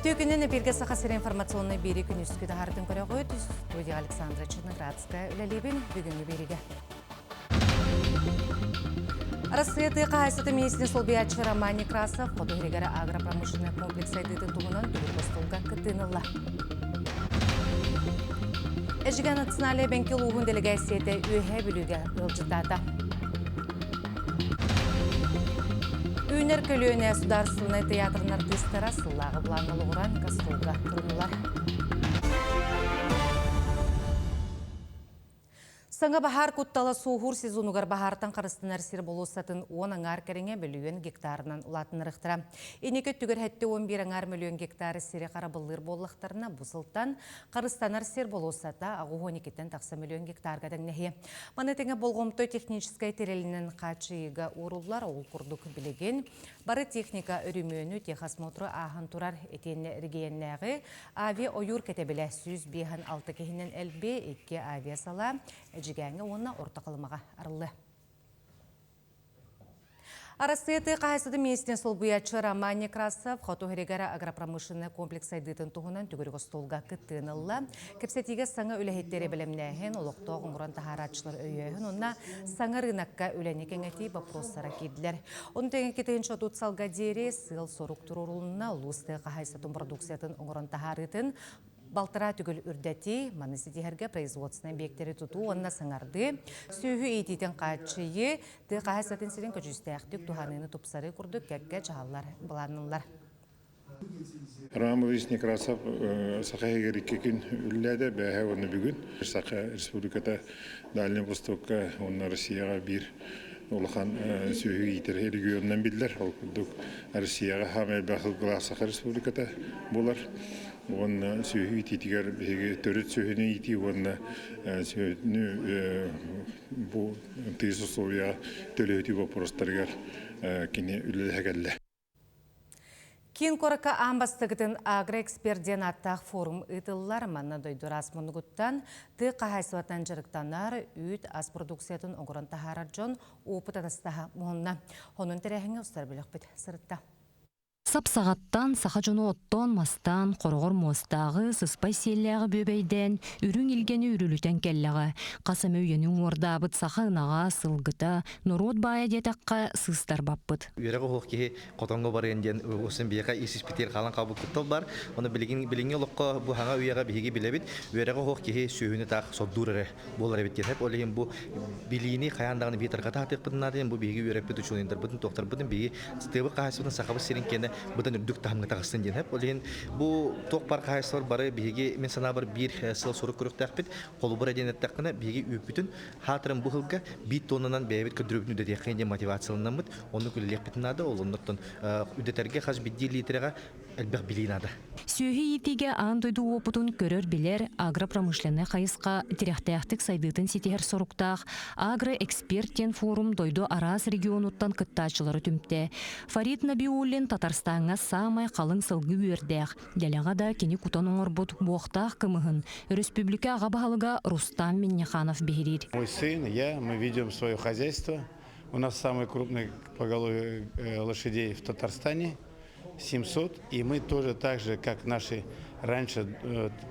Үтүө күнүн эпиргэ Саха сирэ информационнай биэри күнүскү таһаартын көрөҕүт. Студия Александра Черноградская үлэлиибин бүгүҥҥү биэригэ. Арассыыйа тыа хаһаайыстыбатын миниистирин солбуйааччы Роман Некрасов Хоту иһигэр агропромышленнай комплекс сайдыытын туһунан төгүрүк остуолга кыттыыны ылла. Эжигэ национальнай бэҥки улууһун дэлэгээссийэтэ Үөһээ Бүлүүгэ ыалдьыттаата. Үүнэр көлүөнэ судаарыстыбаннай тыйаатырын артыыстара сыллааҕы былааҥҥа олоҕуран гастролга турунулар. Саҥа баһаар куттала суоһуур сезонугар баһаартан харыстанар сир болуоссатын уон аҥаар кэриҥэ мөлүйүөн гектарынан улаатыннарыахтара. Инники өттүгэр 71 аҥаар мөлүйүөн гектар сири харабыллыыр буоллахтарына, бу сылтан харыстанар сир болуоссата 82-тэн тахса мөлүйүөн гектарга тэҥнэһиэ. Маны тэҥэ болҕомто техническэй тэрилинэн хааччыйыыга ууруллар, ол курдук билигин бары техника өрөмүөнү, техосмотру ааһан турар итиэннэ эрэгийиэннээҕи авиа-ойуур кэтэбилэ 156 киһинэн элбиэ, икки авиасалаа Эдьигээҥҥэ уонна Орто Халымаҕа арыллыа. Арассыыйа тыа хаһаайыстыбатын миниистирин солбуйааччы Роман Некрасов Хоту иһигэр агропромышленнай комплекс сайдыытын туһунан төгүрүк остуолга кыттыыны ылла. Кэпсэтиигэ саҥа үлэһиттэри бэлэмнээһин, олохтоох оҥорон таһаарааччылар өйөөһүн уонна саҥа ырыынакка үлэни кэҥэтии боппуруостара киирдилэр. Ону тэҥэ 230 сылга диэри сыал-сорук туруорулунна, улуус тыа хаһаайыстыбатын продукциятын оҥорон таһаарыытын балтараа төгүл үрдэтии, маны ситиһэргэ производственнай объектэри тутуу уонна саҥардыы, сүөһү иитиитин хааччыйыы, тыа хаһаайыстыбатын сирин көдьүүстээхтик туһаныыны тупсарыы курдук кэккэ дьаһаллар былаанналлар. Рамович Некрасов Саха иһигэр икки күн үлэлээтэ, бээһэ уонна бүгүн. Саха Республиката Дальний Востокка уонна Россияҕа биир улахан сүөһү иитэр регионунан биллэр. Ол курдук Россияҕа саамай элбэх сылгылаах Саха Республиката буолар. Уонна сүөһү иитиитигэр биһиги төрүт сүөһүнү иитии уонна сүөһүнү бу тыйыс условияҕа төлөһүтүү боппуруостарыгар кини үлэлэһэ кэллэ. Киин куоракка аан бастакытын агроэксперт диэн ааттаах форум ыытыллар. Манна дойду араас муннугуттан тыа хаһаайыстыбатынан дьарыктанар, үүт ас продукциятын оҥорон таһаарар дьон опыт атастаһа муһунна. Онон тэрээһиҥҥэ устар бөлөхпүт сырытта. Сап-саҕаттан саха дьоно оттоон-мастаан, хороҕор муостааҕы, сыспай сиэллээҕи бүөбэйдээн, үрүҥ илгэни үрүлүтэн кэллэҕэ. Хас эмэ үйэни уҥуордаабыт саха ынаҕа, сылгыта, норуот баайа диэтэххэ, сыыстарбаппыт. Үөрэҕи оһох киһи хотоҥҥо барыан диэн усын биһиэхэ ис-испитигэр хаалан хаалбыт куттал баар. Ону билигин билиҥҥи олоххо бу хаҥа үйэҕэ биһиги билэбит, үөрэҕи оһох киһи сүөһүнү таах сордуур эрэ буолар эбит диэн. Ол иһин бу билиини хайаан даҕаны биһиги тарҕата сатыахпытын наада диэн бу биһиги үөрэппит учуонайдарбытын, туохтарбытын биһиги тыабыт хаһаайыстыбатын Сахабыт сирин киэнэ быдан үрдүк таһымҥа таҕыстын диэн. Ол иһин бу туох баар хаһаайыстыбалар бары биһиги мин санаабар биир сыал-сорук көрүөхтээхпит. Холобура диэн эттэххинэ, биһиги үүппүтүн хаатырын бу сылга биир тоннанан бэйэбит көрдөрүүбүтүн үрдэтиэххэ диэн мотивацияланаммыт, оннук үлэлиэхпитин наада. Ол оннуттан үрдэтэргэ хас биирдии лиитэрэҕэ элбэх билии наада. Сүөһү иитиигэ аан дойду уопутун көрөр-билэр агропромышленнай хайысха тирэхтээхтик сайдыытын ситиһэр соруктаах Агроэксперт диэн форум дойду араас регионуттан кыттааччылары түмтэ. Фарид Набиуллин Татарстаҥҥа саамай халыҥ сылгы үөрдээх, дэлэҕэ да кини кутан оҥорбут буохтаах кымыһын өрөспүүбүлүкэ аҕа баһылыга Рустам Минниханов биһириир. Мой сын, я, мы ведем свое хозяйство. У нас самый крупный поголовье лошадей в Татарстане. 700, и мы тоже так же, как наши раньше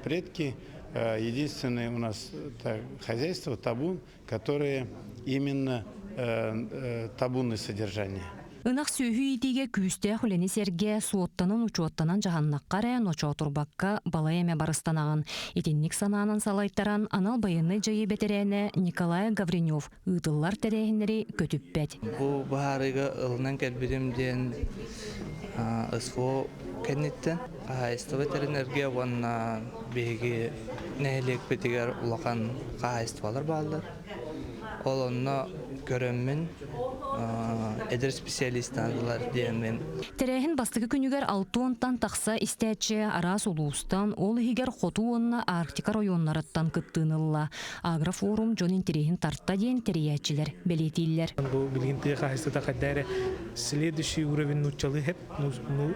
предки, единственное у нас хозяйство табун, которое именно табунное содержание. Ынах сүөһү иитиигэ күүстээх үлэни сэргэ суоттанан-учуоттанан дьаһаннахха эрэ ночоотурбакка балай эмэ барыстанаҕын. Итинник санаанан салайтаран анал байыаннай дьайыы бэтэрээнэ Николай Гавринев ыытыллар тэрээһиннэри көтүппэт. Бу быһаарыыга ылынан кэлбитим диэн СВО кэнниттэн хаһаайыстыба тэринэргэ уонна биһиги нэһилиэкпитигэр улахан хаһаайыстыбалар бааллар. Ол онно көрөммүн эдэр специалистаанылар диэммин. Тэрээһин бастакы күнүгэр алтыонтан тахса истээччи араас улуустан, ол иһигэр хоту уонна Арктика районнарыттан кыттыыны ылла. Агрофорум дьон интэриэһин тарта диэн тэрийээччилэр бэлиэтииллэр. Бу билигин тыа хаһаайыстыбата хайда эрэ следующий уровень нууччалыы хэп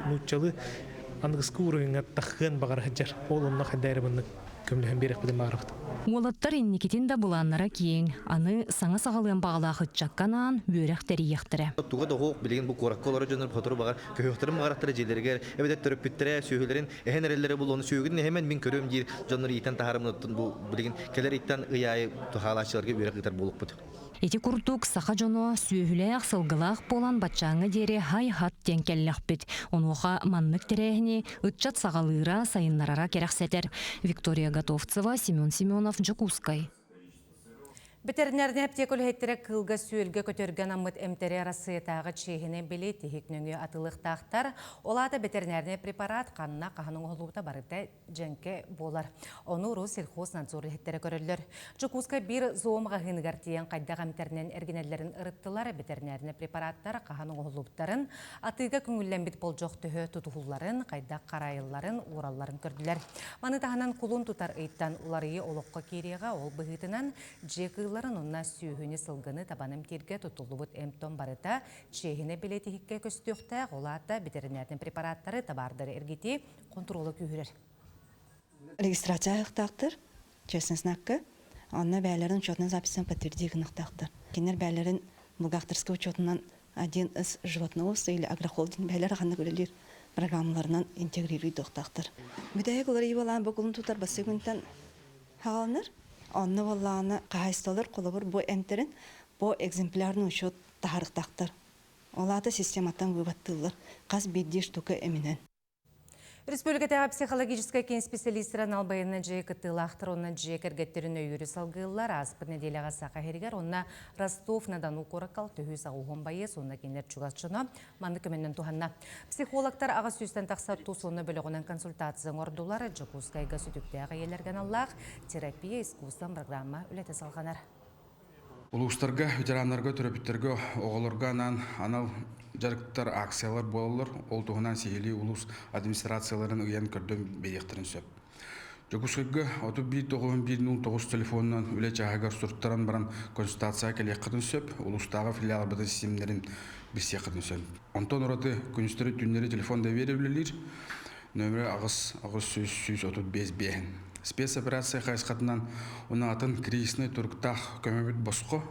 нууччалыы. Аныгыскы уровеньҥа таххыан баҕара сылдьар. Ол онно хайда эрэ маннык көмөлөһөн биэрэхпитин баҕарабыт. Уолаттар инникитин да былааннара киэҥ. Аны саҥа саҕалыан баҕалаах ыччакка анаан үөрэх тэрийиэхтэрэ. Туга да суох билигин бу куоракка олорор дьоннор сотору баҕар көһүөхтэрин баҕарахтара дьиэлэригэр эбэтэр төрөппүттэрэ сүөһүлэрин эһэн эрэллэрэ буолуону сүөһүгүтүн эһэмэн мин көрүөм диир дьоннор иитэн таһаарыммытыттан бу билигин кэлэр ыйтан ый аайы туһаалааччыларга үөрэх ыытар буолукпут. Ити курдук саха дьоно сүөһүлээх, сылгылаах буолан баччааҥҥа диэри һай-һат диэн кэллэхпит. Онуоха маннык тэрээһини ыччат саҕалыыра, сайыннарара кэрэхсэтэр. Виктория Готовцева, Семен Семенов, Дьокуускай. Ветеринарнай аптека үлэһиттэрэ кыылга-сүөлгэ көтөргө анаммыт эмтэри Арассыыйатааҕы чиэһинэй били тиһик нөҥүө атыылыахтаахтар. Ол аата ветеринарнай препарат ханна хаһан оҥоһуллубута барыта дьэҥкэ буолар. Ону Россельхознадзор үлэһиттэрэ көрөллөр. Дьокуускай биир зоомаҕаһыыныгар тиийэн хайдах эмтэринэн эргинэллэрин ырыттылар, ветеринарнай препараттар хаһан оҥоһуллубуттарын, атыыга көҥүллэммит болдьох төһө тутуһулларын, хайдах харайылларын, ууралларын көрдүлэр. Маны таһынан кулун тутар ыйтан уларыйыы олоххо киириэҕэ, ол быһыытынан дьиэ кыылларын уонна сүөһүнү, сылгыны табан эмтииргэ туттуллубут эмп-том барыта чиэһинэ билэтиһиккэ көстүөхтээх, ол аата ветеринарнай препараттары, табаардары эргитии хонтуруола күүһүрэр. Регистрация ааһыахтаахтар, честный знакка. Онно бэйэлэрин учетунан записьтан подтверди гыныахтаахтар. Кинилэр бэйэлэрин бухгалтерскай учетунан один из животноводства или агрохолдинг бэйэлэрэ ханнык үлэлиир программаларынан интегрируйдуохтаахтар. Бүтэһик уларыйыы бу кулун тутар бастакы күнтэн хааланар. Онно буоллаҕына хаһаайыстыбалар холобур бу эмтэрин по экземплярный учет таһаарыахтаахтар. Ол аата систематтан выводтыыллар хас биирдии штука эминэн. Республикатааҕы психологическай киин специалистара анал байыаннай дьиэ кыттыылаахтар уонна дьиэ кэргэттэрин өйүүрү салгыыллар. Ааспыт нэдиэлэҕэ Саха сиригэр уонна Ростов-на-Дону куоракка төһүү саҕуһун байыас уонна кинилэр чугас дьоно маннык көмөннөн туһанна. Психологтар аҕыс сүүстэн тахса тус уонна бөлөҕүнэн консультация оҥордулар. Дьокуускайга сүтүктээх ийэлэргэ аналлаах терапия искусством программа үлэтэ салҕанар. Улуустарга, ветераннарга, төрөппүттэргэ, оҕолорго анаан анал дьарыктар, акциялар буолаллар. Ол туһунан сиһилии улуус администрацияларын ыйан көрдөн биэриэхтэрин сөп. Дьокуускайга 31 9 109 телефонунан үлэ чааһыгар суруттаран баран консультацияҕа кэлиэххитин сөп, улуустааҕы филиалбытын ситимнэрин билсиэххитин сөп. Онтон ураты күнүстэри-түүннэри телефон доверие үлэлиир. Нөмірі аҕыс 8 135 биэһин. Спецоперация хайысхатынан унаатын кризисный туруктаах көмөбүт босхо.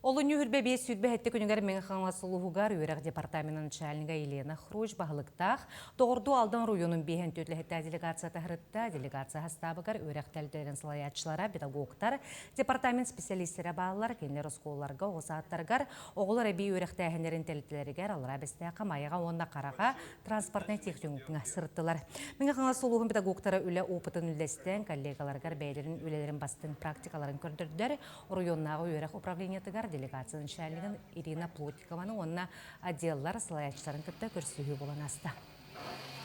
Олунньу үрбэ 5 27 күнүгэр Мэҥэ Хаҥалас улууһугар үөрэх департаменын начальнига Елена Хруч баһылыктаах Доҕордуу Алдан оройуонун биэһэн түөтлэһиттээх делегация таһырытта. Делегация хастаабыгар үөрэх тэрилтэлэрин салайааччылара, педагогтар, департамент специалистэрэ бааллар. Кинилэр оскуолаларга, оҕо саадтарыгар, оҕолор эбии үөрэхтээһиннэрин тэрилтэлэригэр Аллараа Бэстээххэ, Майаҕа уонна Хараҕа транспортнай техникумҥа сырыттылар. Мэҥэ Хаҥалас улууһун педагогтара үлэ опытын үллэстэн, коллегаларыгар бэйэлэрин үлэлэрин бастыҥ практикаларын көрдөрдөр. Оройуоннааҕы үөрэх управлениетыгар делегация начальнигын Ирина Плотникованы уонна отделлар салайааччыларын кытта көрсүһүү буолан ааста.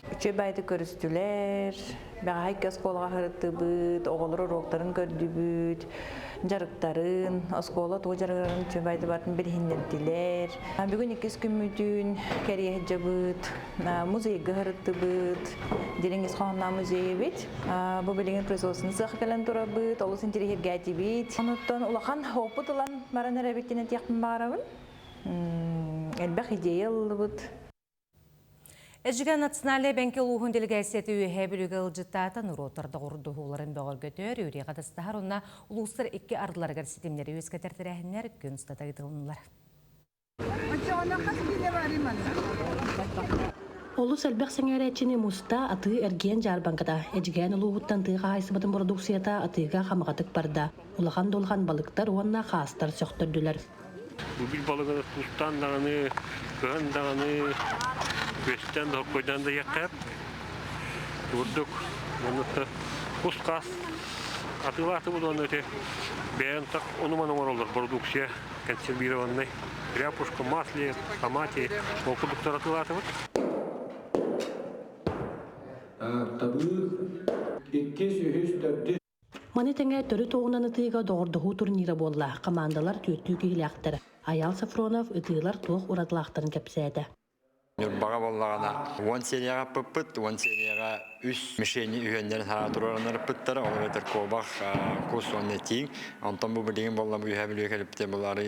Үчүгэй баайдык көрүстүлэр, бэҕэһээ икки оскуолаҕа сырыттыбыт, оҕолор уруоктарын көрдүбүт, дьарыктарын, оскуола тугу дьарыгырарын үчүгэй баайдык барытын билиһиннэрдилэр. Бүгүн иккис күммүтүн кэрийэ сылдьабыт, музейга сырыттыбыт, дириҥ ис хоһоонноох музей эбит. Бу билигин производственный сыах кэлэн турабыт, олус интэриэһиргээтибит. Онуттан улахан опыт ылан баран эрэбит диэн этиэхпин баҕарабын. Элбэх идея ыллыбыт. Эдьигээн национальнай бэҥки улууһун дэлэгээссийэтэ Үөһээ Бүлүүгэ ыалдьыттаата норуоттар доҕордоһууларын бөҕөргөтөр, үөрүйэҕэ атастаһар уонна улуустар икки ардыларыгар ситимнэри үөскэтэр тэрээһиннэр күн устата ыытылыннылар. Олус элбэх сэҥээрээччини муста атыы-эргиэн дьаарбаҥката. Эдьигээн улууһуттан тыа хаһаайыстыбатын бородууксуйата атыыга хамаҕатык барда. Улахан да улахан балыктар уонна хаастар сөхтөрдүлэр. Бу бил балыгы тустаан даҕаны, кыһан даҕаны, күөстээн да, хоккойдаан да иһиэххэ Курдук оннук кус-хаас атыылаатыбыт уонна ити бэйэн так ону-маны оҥороллор продукция консервированный ряпушка, масле, томате ол курдуктар атыылаатыбыт. Табыы иккис, үһүс, төрдүс Маны тэҥэ төрүт оҕунан ытыыга доҕордоһуу турнира буолла. Хамаандалар түөртүү киһилээхтэр. Айаал Софронов ытыылар туох уратылаахтарын кэпсээтэ. Ньурбаҕа буоллаҕына уон серияҕа аппыппыт, уон серияҕа үс мишени үһүөннэрин хараҕа туруоран ыппыттара, ол эбэтэр куобах, кус уонна тииҥ. Онтон бу билигин буолла бу үһэ бүлүү кэлиппитэ булары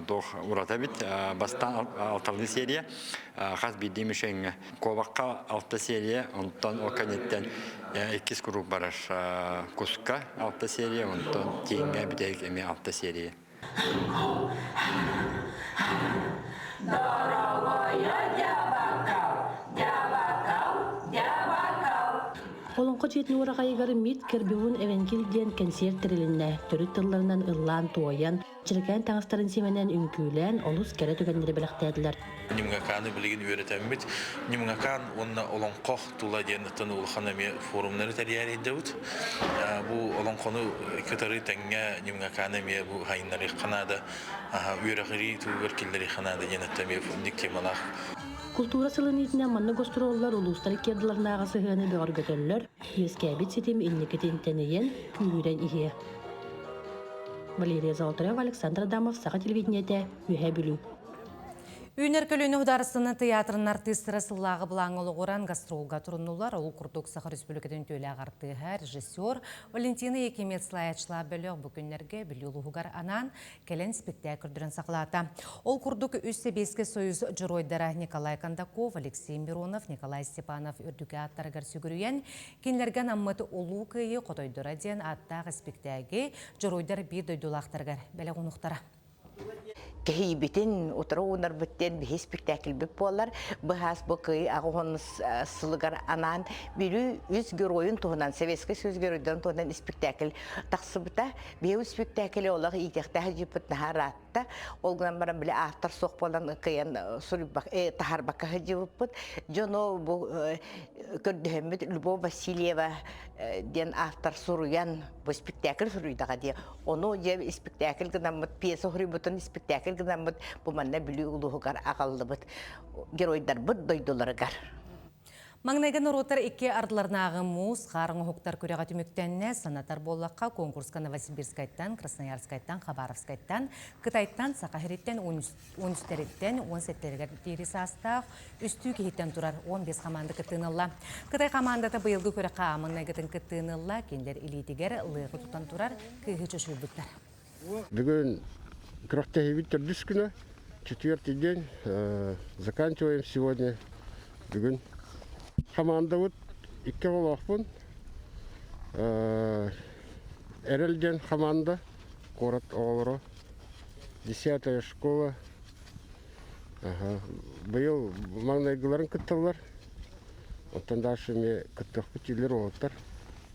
туох урата эбит. Бастаан алталыы серия, хас биирдии мишеҥҥэ. Куобахха алта серия, онтон ол кэнниттэн иккис куруук барар куска алта серия, онтон тииҥҥэ бүтэһик эмиэ алта серия. Олоҥхо дьиэтин уораҕайыгар МИД Кербюн Эвенкил диэн кэнсиэр тэрилиннэ. Төрүт тылларынан ыллаан-туойан, Чирикээн таҥастарын симэнэн үҥкүүлээн олус кэрэ түгэннэри бэлэхтээтилэр. Ньымҥакааны билигин үөрэтэммит. Ньымҥакаан уонна олоҥхо тула диэн оттон улахан эмиэ форумнары тэрийээри Бу олоҥхону кытары тэҥҥэ Ньымҥакааны эмиэ бу хайыннарыахха наада, үөрэҕирии туһугар киллэриэххэ наада диэн оттон эмиэ инник темалаах. Култуура сылын иитинэн маннык гостуруоллар улуустар иккиардыларынааҕы сыһыаны бөҕөргөтөллөр, үөскээбит ситим инникитин тэнийэн, күүһүрэн иһиэ. Валерия Золотарева, Александр Адамов, Саха телевидениетэ, Үөһээ Бүлүү. Үүнэр көлүөнэ Худаарыстыны тыйаатырын артыыстара сыллааҕы былааҥҥа олоҕуран гастролга туруннулар. Ол курдук Саха Республикатын үтүөлээх артыыһа, режиссер Валентина Якимец Лаячла бөлөх бу күннэргэ Бүлүү улууһугар анаан кэлэн спектакль көрдөрөн саҕалаата. Ол курдук үс Сэбиэскэй Союз дьоруойдара Николай Кондаков, Алексей Миронов, Николай Степанов үрдүкү ааттарыгар сүгүрүйэн, Кинилэргэ анаммыт Улуу Кыайыы хотойдоро диэн ааттаах испиктээги дьоруойдар биир дойдулаахтарыгар бэлэх уунуохтара. Кэһиибитин утары уунарбыт диэн биһи спектакльбит буолар. Быһаас бу кый аҕыһын сылыгар анаан Бүлүү үс геройун туһунан, Советский Союз геройдарын туһунан спектакль тахсыбыта. Биһи спектакль олох иитиэхтээх дьиппит наһаа ыраатта. Ол гынан баран били автор суох буолан кыайан суруйбак, таһаарбакка сылдьыбыппыт. Дьону бу көрдөһөммүт Любовь Васильева диэн автор суруйан бу спектакль суруйдаҕа дии. Ону дьэ спектакль гынаммыт, пьеса суруйбутун спектакль гынаммыт бу манна Бүлүү улууһугар аҕаллыбыт геройдарбыт дойдуларыгар. Маҥнайгы норуоттар икки ардыларынааҕы муус хаар оҥоһуктар күрэҕэ түмүктэннэ. Санатар буоллахха, конкурска Новосибирскайтан, Красноярскайтан, Хабаровскайтан, Кытайтан, Саха сириттэн, 13-тэриттэн 17-тэригэр диэри саастаах үстүү киһиттэн турар 15 хамаанда кыттыыны ылла. Кытай хамаандата быйылгы күрэххэ маҥнайгытын кыттыыны ылла. Кинилэр илиитигэр лыаҕы тутан турар кыыһы чочуйбуттар. Бүгүн күрэхтэһиибит төрдүс күнэ, четвертый день. Заканчиваем сегодня. Бүгүн хамаандабыт икки оҕолоохпун. Эрэл диэн хамаанда, куорат оҕолоро, десятая школа. Быйыл маҥнайгыларын кытталлар. Оттон дальше эмиэ кыттыахпыт дииллэр уолаттар.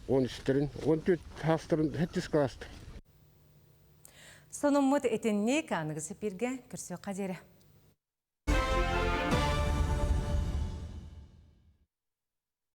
Он үстэрин, он төрт хаастарын хэттис класстар. Сонуммут итинник аныгы сипиргэ көрсүөххэ диэри.